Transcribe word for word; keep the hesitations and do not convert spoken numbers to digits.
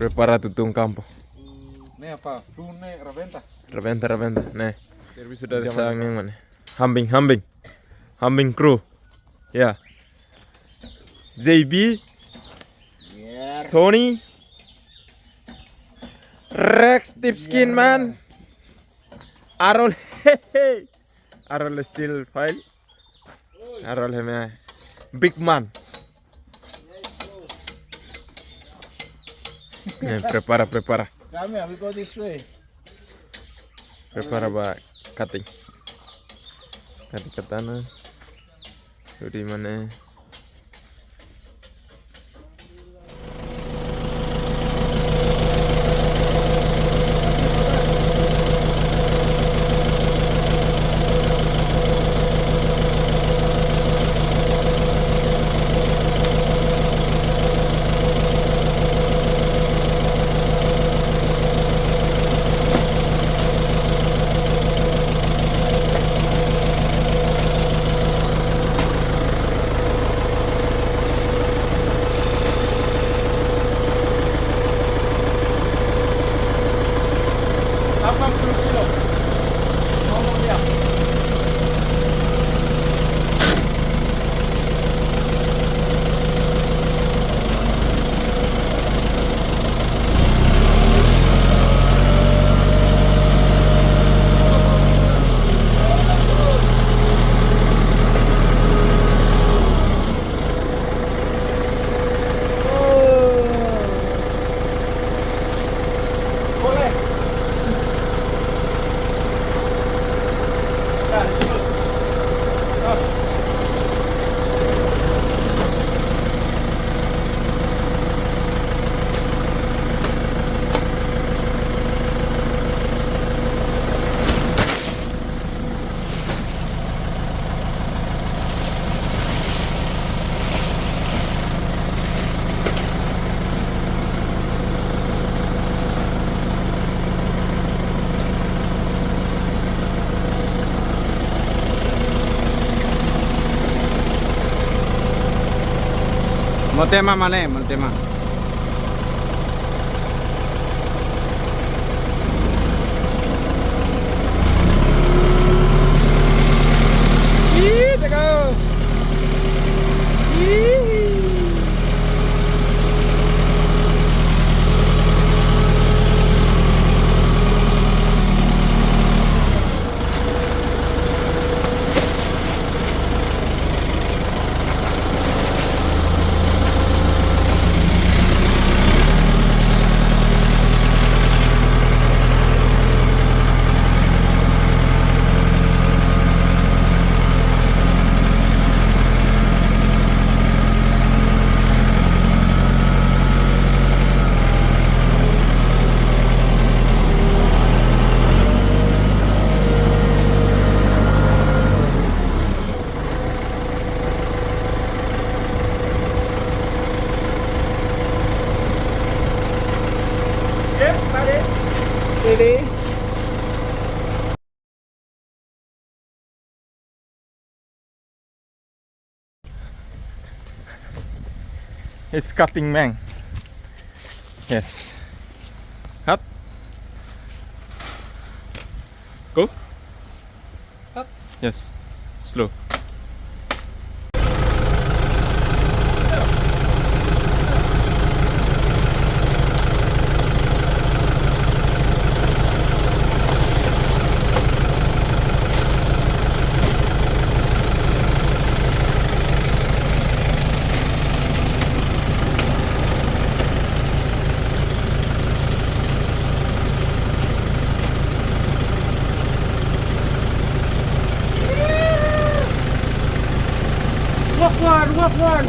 Prepara tutun kampu. Ne'e apa? Tu ne'e rebenta. Rebenta, rebenta, ne'e. Servisu dari Jangan. Sang yang mana? Hambing, Hambing. Hambing kru. Ya. J B. Yer. Tony. Rex, Tipskin, man. Arol, hehe. Arol still file. Arol heme. Big man. Ne'e, prepara, prepara. Come here, we go this way. Prepara ba cutting. Cutting katana. Hodi mana? Delapan puluh kilo. Ngomong dia. Mau tema mana, mau tema? Ih, cakap. Ih. Ready? It's cutting, man. Yes. Hop. Go. Hop. Yes. Slow. Walk one, walk one.